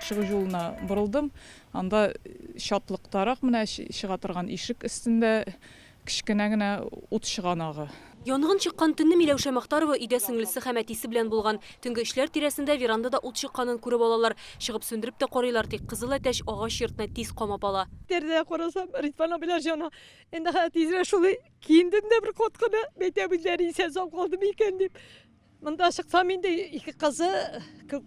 Чыгу юлына борылдым. Анда чатлыктарак менә чыга торган ишек өстендә кечкенә генә ут чыганагы. Янгын чыккан төнне Миләүшә Мохтарова өйдә сеңлесе һәм әтисе белән булган. Төнге өчләр тирәсендә верандада ут чыкканын күреп алалар. Чыгып сүндереп тә карыйлар, тик кызыл әтәч агач йортны тиз камап ала. Тәрәзәгә карасам, Ризван абыйлар җана. Инде хәзер тизрәк шулай киендем дә бер кат кына, мәйтәм, үзләре исән-сау калдымы икән дип. Монда чыксам инде ике кызы,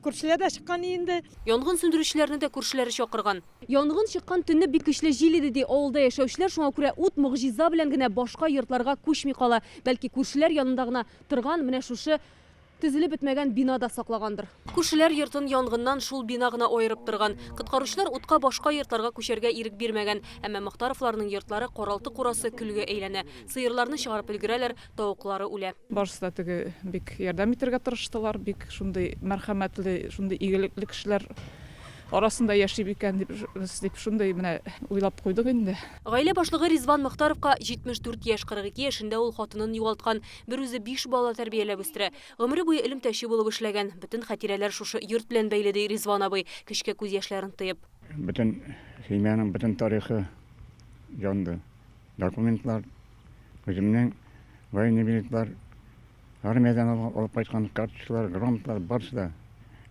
күршеләр дә чыккан инде. Янгын сүндерүчеләрне дә күршеләре чакырган. Янгын чыккан төнне бик көчле җил иде, ди авылда яшәүчеләр, шуңа күрә ут могҗиза белән генә башка йортларга күчми кала. Бәлки күршеләр янында гына торган менә шушы төзелеп бетмәгән бина да саклагандыр. Күршеләр йортын янгыннан шул бина гына аерып торган. Коткаручылар утка башка йортларга күчәргә ирек бирмәгән. Әмма Мохтаровларның йортлары каралты-курасы көлгә әйләнә. Сыерларны чыгарып өлгерәләр, тавыклары үлә. Барысы да теге бик ярдәм итәргә тырыштылар, бик шундый мәрхәмәтле, шундый игелекле кешеләр арасында яшиб икән дип, без дип шундый менә уйлап куйдык инде. Гаилә башлыгы Ризван Мохтаровка 74 яшь, 42 яшендә ул хатынын югалткан, берүзе биш бала тәрбияләп үстерә. Гомере буе элемтәче булып эшләгән. Бөтен хатирәләр шушы йорт белән бәйле, ди Ризван абый, көчкә күз яшьләрен тыеп. Бөтен семьяның бөтен тарихы янды. Документлар, үземнең военный билетлар, армиядән алып кайткан карточкалар, грамоталар, барысы да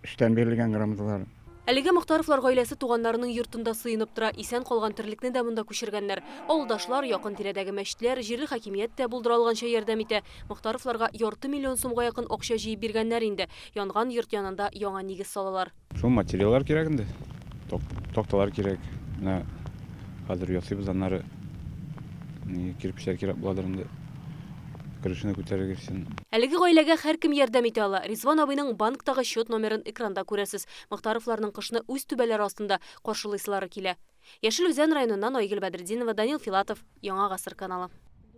эштән бирелгән грамоталар. Әлегә Мохтаровлар гаиләсе туганнарының йортында сыенып тора. Исән калган терлекне дә монда күчергәннәр. Авылдашлар, якын-тирәдәге мәчетләр, җирле хакимият тә булдыра алганча ярдәм итә. Мохтаровларга ярты миллион сумга якын акча җыеп биргәннәр инде. Янган йорт янында яңа нигез салалар. Шул материаллар кирәк инде. Такталар кирәк. Менә хәзер ясыйбыз аннары. Кирпечләр кирәк буладыр инде. Крышаны күтәрергә өчен. Әлеге гаиләгә һәркем ярдәм итә ала. Ризван абыйның банктагы счет номерын экранда күрәсез. Мохтаровларның кышны үз түбәләре астында каршылыйсылары килә. Яшел Үзән районыннан Айгөл Бәдретдинова, Данил Филатов, Яңа Гасыр каналы.